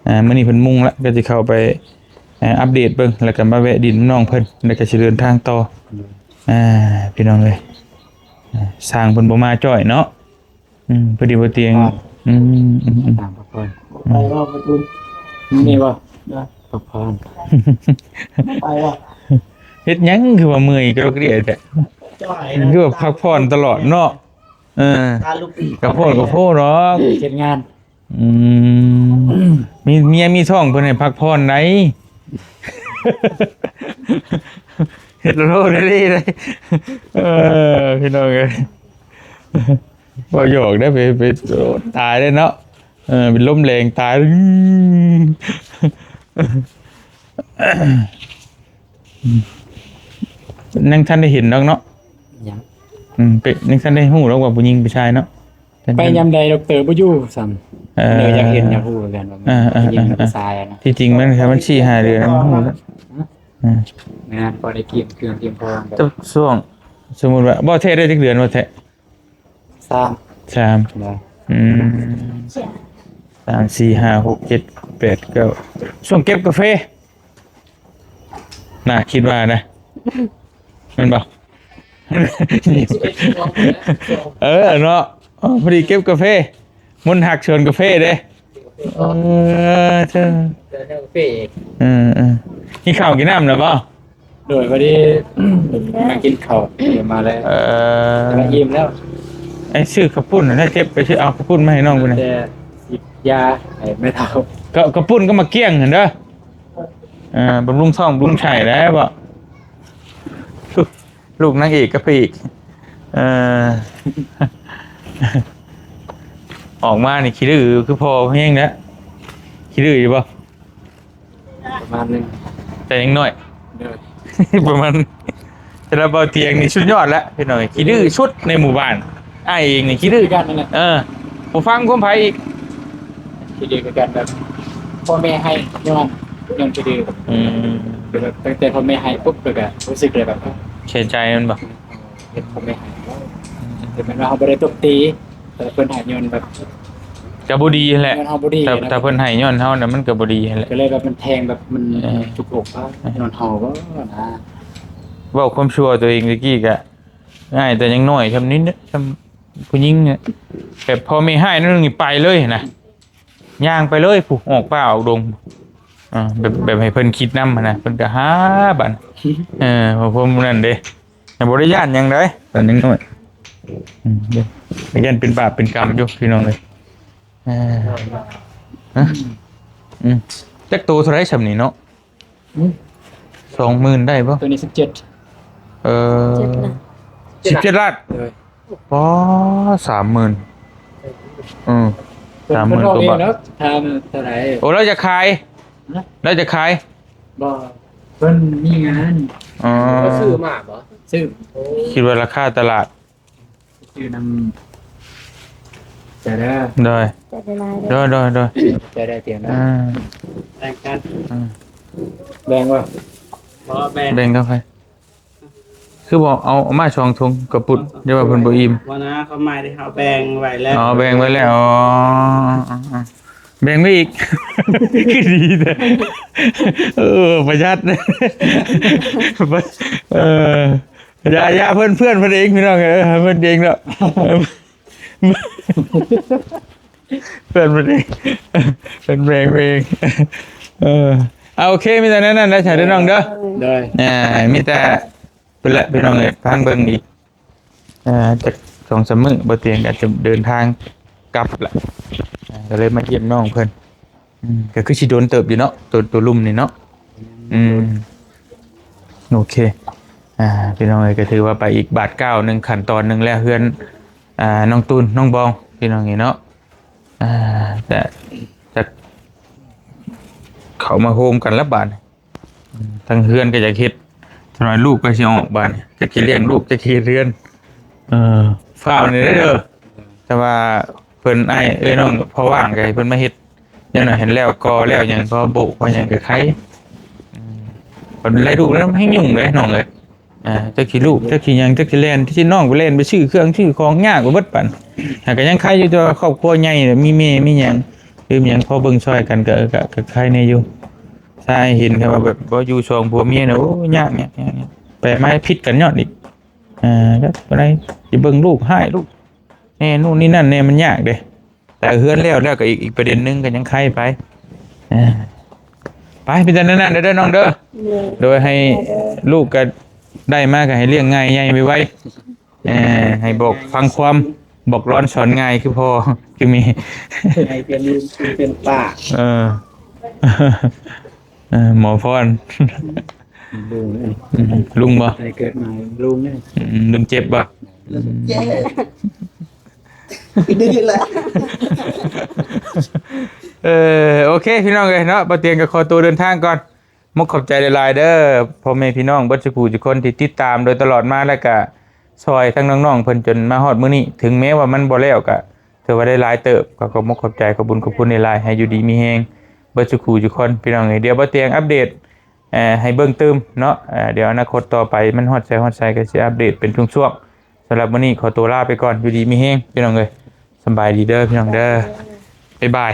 ອ່າ ມື້ນີ້ເພິ່ນມຸງລະ ກໍຊິເຂົ້າໄປ ເອີ ອັບເດດເບິ່ງ ແລ້ວກໍມາແວະດິນນ້ອງເພິ່ນ ແລ້ວກໍຊິເດີນທາງຕໍ່. ອ່າ ພີ່ນ້ອງເອີຍ ອ່າ ຊ່າງເພິ່ນບໍ່ມາຈ້ອຍເນາະ. ອືມ ພໍດີບໍ່ຕຽງ ອ່າ ອືມ ອືມ ອືມ ຕາມພັກຜ່ອນ ໄປບໍ່ປະຕູນ ມີບໍ່? ພັກຜ່ອນ ໄປບໍ່? ເຮັດຫຍັງຄືວ່າເມື່ອຍກະດອກກະເດຍແທ້? ຈ້ອຍນະ ຄືວ່າພັກຜ່ອນຕະຫຼອດເນາະ. ເອີ ກະໂພດກະໂພດດອກ ເຮັດງານ. ອືມ ມີເມຍມີທ້ອງເພິ່ນໃຫ້ພັກຜ່ອນໃດ. ເຮັດໂລດໄດ້ເດ້. ເອີ ພີ່ນ້ອງເອີຍ ເວົ້າຫຍອກໄດ້ ໄປ ໄປ ໂອ້ ຕາຍໄດ້ເນາະ. ເອີ ເປັນລົມແລງຕາຍ. ອືມ ຍັງທັນໄດ້ເຫັນດອກເນາະ. ຍັງ ອືມ ເປັນ ຍັງທັນໄດ້ຮູ້ດອກວ່າຜູ້ຍິງຜູ້ຊາຍເນາະ. ໄປຍາມໃດດັອກເຕີບໍ່ຢູ່ຊ້ຳ. ເອີ ເອີ ຢາກເຫັນຢາກຮູ້ຄືກັນວ່າ ເອີ ເອີ ຜູ້ຍິງ ເອີ ຜູ້ຊາຍນະ. ທີ່ຈິງມັນ ມັນສີ່ຫ້າເດືອນມັນຮູ້ແລ້ວ. ຮະ? ເອີ ງານພໍໄດ້ກຽມເຄື່ອງກຽມຂອງ. ແຕ່ຊ່ວງ ສົມມຸດວ່າ ບໍ່ແທ້ໄດ້ຈັກເດືອນບໍ່ແທ້? ສາມ ສາມ ນະ. ອືມ ສາມ ສີ່ ຫ້າ ຫົກ ເຈັດ ແປດ ເກົ້າ ຊ່ວງເກັບກາເຟ. ໜ້າຄິດວ່ານະ ແມ່ນບໍ່? ເອີເນາະ ພໍດີເກັບກາເຟ ມົນຮັກສວນກາເຟເດ້. ເອີ ເຈົ້າ ເດີນທາງກາເຟອີກ. ເອີ ເອີ ກິນເຂົ້າກິນນ້ຳແລ້ວບໍ່? ໂດຍ ພໍດີມາກິນເຂົ້າ ດຽວມາແລ້ວ. ເອີ ແຕ່ວ່າອີ່ມແລ້ວ. ໄອ້ຊື້ເຂົ້າປຸ້ນນະ ເຈັບໄປຊື້ເອົາເຂົ້າປຸ້ນມາໃຫ້ນ້ອງພຸ້ນນະ. ແຕ່ສີດຢາໃຫ້ແມ່ເຖົ້າ. ເຂົ້າ ເຂົ້າປຸ້ນກັບໝາກກ້ຽງຫັ້ນເດີ. ອ່າ ບຳລຸງທ້ອງບຳລຸງໄສ້ແລ້ວບໍ່? ລູກນາງເອກກັບພະເອກ. ເອີ ອອກມານີ້ຂີ້ດື້ຄືພໍ່ແຮງແລ້ວ. ຂີ້ດື້ຢູ່ບໍ່? ປະມານໜຶ່ງ ແຕ່ຍັງນ້ອຍ. ໂດຍ ປະມານ ສຳລັບເບົາຕຽງນີ້ສຸດຍອດແລ້ວພີ່ນ້ອງເອີຍ ຂີ້ດື້ສຸດໃນໝູ່ບ້ານ. ອ້າຍເອງນີ້ຂີ້ດື້ ຄືກັນນັ້ນແຫຼະ ເອີ ບໍ່ຟັງຄວາມໃຜອີກ ຂີ້ດື້ຄືກັນ ແບບພໍ່ແມ່ໃຫ້ຍ້ອນ ຍ້ອນຂີ້ດື້. ອືມ ແບບຕັ້ງແຕ່ພໍ່ແມ່ໃຫ້ປຸບ ແລ້ວກໍຮູ້ສຶກເລີຍແບບ ເຂດໃຈແມ່ນບໍ່? ເຮັດພໍ່ແມ່ໃຫ້ ແຕ່ແມ່ນວ່າເຮົາບໍ່ໄດ້ຕົບຕີ ແຕ່ເພິ່ນໃຫ້ຍ້ອນແບບ ກໍບໍ່ດີຫັ້ນແຫຼະ ຍ້ອນເຮົາບໍ່ດີ ຖ້າ ນະ ຖ້າເພິ່ນໃຫ້ຍ້ອນເຮົານະ ມັນກໍບໍ່ດີຫັ້ນແຫຼະ ກໍເລີຍແບບມັນແທງແບບມັນ ເອີ ທຸກອົກ ຍ້ອນເຮົາບໍ່ນະ. ເວົ້າຄວາມຊົ່ວຕົວເອງຕະກີ້ກະ ອ້າຍແຕ່ຍັງນ້ອຍຊ່ຳນີ້ນະ ຊ່ຳຜູ້ຍິງນະ ແບບພໍ່ແມ່ຮ້າຍໜ້ອຍໜຶ່ງນີ້ໄປເລີຍນະ ຍ່າງໄປເລີຍພຸ້ນ ອອກປ່າອອກດົງ ອ່າ ແບບ ແບບໃຫ້ເພິ່ນຄິດນຳຫັ້ນນະ ເພິ່ນກໍຫາບັດ ເອີ ພວກນັ້ນເດ້ ບໍ່ໄດ້ຢ້ານຫຍັງໃດ໋ ຕອນຍັງນ້ອຍ ອືມ ຢ້ານເປັນບາບເປັນກຳຢູ່ພີ່ນ້ອງເອີຍ. ເອີ ຮະ ອືມ ຈັກໂຕເທົ່າໃດຊ່ຳນີ້ເນາະ? ອືມ ສອງໝື່ນໄດ້ບໍ່? ຕົວນີ້ສິບເຈັດ ເອີ ສິບເຈັດລ້ານ ໂດຍ ປໍ ສາມໝື່ນ ເອີ ສາມໝື່ນກວ່າບາດ ເພິ່ນເວົ້າເອງເນາະ ຖາມເທົ່າໃດ? ໂອ້ ລາວຈະຂາຍ ຮະ? ລາວຈະຂາຍ ບໍ່ ເພິ່ນມີງານ ອໍ ເຂົາຊື້ມາບໍ່? ຊື້ ໂອ້ ຄິດວ່າລາຄາຕະຫຼາດ ຊື່ນຳ ໃຈເດີ ໂດຍ ໃຈຫຼາຍໆ ໂດຍ ໂດຍ ໂດຍ ໃຈໄດ້ຕຽງນະ ອ່າ ແບ່ງກັນ ອ່າ ແບ່ງບໍ່? ບໍ່ແບ່ງ ແບ່ງກັບໃຜ? ຄືບໍ່ເອົາ ເອົາມາສອງຖົງກະປຸດ ຢ່າວ່າເພິ່ນບໍ່ອີ່ມ ບໍ່ນະ ຄວາມໝາຍທີ່ເຮົາແບ່ງໄວ້ແລ້ວ ອໍ ແບ່ງໄວ້ແລ້ວ ອໍ ແບ່ງໄວ້ອີກ ຄືດີແທ້ ເອີ ປະຢັດ ເອີ ຢ່າ ຢ່າ ເພື່ອນ ເພື່ອນເພິ່ນເອງ ພີ່ນ້ອງເອີຍ ເພື່ອນເອງເນາະ ເພື່ອນເພິ່ນເອງ ເພິ່ນແບ່ງເອງ ເອີ ເອົາ ໂອເຄ ມີແຕ່ແນວນັ້ນແຫຼະ ສາທຸນ້ອງເດີ ໂດຍ ອ່າ ມີແຕ່ ເພິ່ນແຫຼະ ພີ່ນ້ອງເອີຍ ຟັງເບິ່ງອີກ ອ່າ ຈັກສອງສາມມື້ ບໍ່ຕຽງກໍຈະເດີນທາງກັບລະ ອ່າ ກໍເລີຍມາຢ້ຽມນ້ອງເພິ່ນ ອືມ ກໍຄືຊິດົນເຕີບຢູ່ເນາະ ໂຕ ໂຕລຸ່ມນີ້ເນາະ ອືມ ໂອເຄ ອ່າ ພີ່ນ້ອງເອີຍ ກໍຖືວ່າໄປອີກບາດກ້າວໜຶ່ງ ຂັ້ນຕອນໜຶ່ງແລ້ວ ເຮືອນ ອ່າ ນ້ອງຕູນ ນ້ອງບອງ ພີ່ນ້ອງເອີຍເນາະ ອ່າ ຈະ ຈະເຂົ້າມາໂຮມກັນລະບາດນີ້ ອືມ ທາງເຮືອນກໍຢາກເຮັດ ຈັກໜ້ອຍລູກກໍຊິອອກບາດນີ້ ຈັກຊິລ້ຽງລູກ ຈັກຊິເຮັດເຮືອນ ເອີ ຟ້າວນີ້ເດີ ແຕ່ວ່າເພິ່ນ ອ້າຍເອີຍ ນ້ອງ ພໍວ່າງກໍໃຫ້ເພິ່ນມາເຮັດ ຢ່າງໜ້ອຍເຫັນແລ້ວ ກໍແລ້ວຫຍັງ ກໍໂບະ ກໍຫຍັງກໍໄຄ ອືມ ບັດໄລ່ລູກແລ້ວແຮ່ງຫຍຸ້ງເດ້ນ້ອງເອີຍ ອ່າ ຈັກຊິລູກ ຈັກຊິຫຍັງ ຈັກຊິແລ່ນ ຊິນ້ອງໄປແລ່ນໄປຊື້ເຄື່ອງຊື້ຂອງຍາກໄປເບິດປານ ຫາກກໍຍັງໄຄຢູ່ ແຕ່ວ່າຄອບຄົວໃຫຍ່ ມີແມ່ມີຫຍັງ ຫຼືມີຫຍັງພໍເບິ່ງຊ່ອຍກັນ ກໍ ກໍ ກໍໄຄແດ່ຢູ່ ຊາຍເຫັນແຕ່ວ່າແບບບໍ່ຢູ່ສອງຜົວເມຍນະ ໂອ້ ຍາກ ຍາກ ຍາກ ຍາກ ໄປມາຜິດກັນຍ້ອນອີກ ອ່າ ແລ້ວບໍ່ໄດ້ຊິເບິ່ງລູກ ຮ້າຍລູກແດ່ ໂນ່ນນີ້ນັ້ນແດ່ ມັນຍາກເດ້ ແຕ່ເຮືອນແລ້ວ ແລ້ວກໍອີກ ອີກປະເດັນໜຶ່ງກໍຍັງໄຄໄປ ອ່າ ໄປ ມີແຕ່ນັ້ນເດີນ້ອງເດີ ໂດຍ ໂດຍໃຫ້ ໂດຍ ລູກກໍໄດ້ມາກໍໃຫ້ລ້ຽງງ່າຍໃຫຍ່ໄວໆ ເອີ ໃຫ້ບອກຟັງຄວາມ ບອກລອນສອນງ່າຍຄືພໍ່ຄືແມ່ ໃຫ້ເປັນ ເປັນປ້າ ເອີ ເອີ ໝໍພອນ ລຸງເອີຍ ອືມ ລຸງບໍ່? ໃຫ້ເກີດມາລຸງເອີຍ ອືມ ລຸງເຈັບບໍ່? ເຈັບ ອືມ ດີແລ້ວ ເອີ ໂອເຄ ພີ່ນ້ອງເອີຍເນາະ ບ່າວຕຽງກໍຂໍຕົວເດີນທາງກ່ອນ ມຸກຂອບໃຈຫຼາຍໆເດີ ພໍ່ແມ່ພີ່ນ້ອງເບິດສູ່ຜູ້ສູ່ຄົນທີ່ຕິດຕາມໂດຍຕະຫຼອດມາ ແລະກະຊ່ອຍທັງນ້ອງໆເພິ່ນຈົນມາຮອດມື້ນີ້ ເຖິງແມ້ວ່າມັນບໍ່ແລ້ວກະຖືວ່າໄດ້ຫຼາຍເຕີບ ກໍຂອບມຸກຂອບໃຈ ຂອບບຸນຂອບຄຸນຫຼາຍໆ ໃຫ້ຢູ່ດີມີແຮງເບິດສູ່ຜູ້ສູ່ຄົນ ພີ່ນ້ອງເອີຍ ດຽວບ່າວຕຽງອັບເດດ ເອີ ໃຫ້ເບິ່ງຕື່ມເນາະ ເອີ ດຽວອະນາຄົດຕໍ່ໄປມັນຮອດໃສຮອດໃສກໍຊິອັບເດດເປັນຊ່ວງໆ ສຳລັບມື້ນີ້ຂໍຕົວລາໄປກ່ອນ ຢູ່ດີມີແຮງ ພີ່ນ້ອງເອີຍ ສະບາຍດີເດີ ພີ່ນ້ອງເດີ ບາຍບາຍ.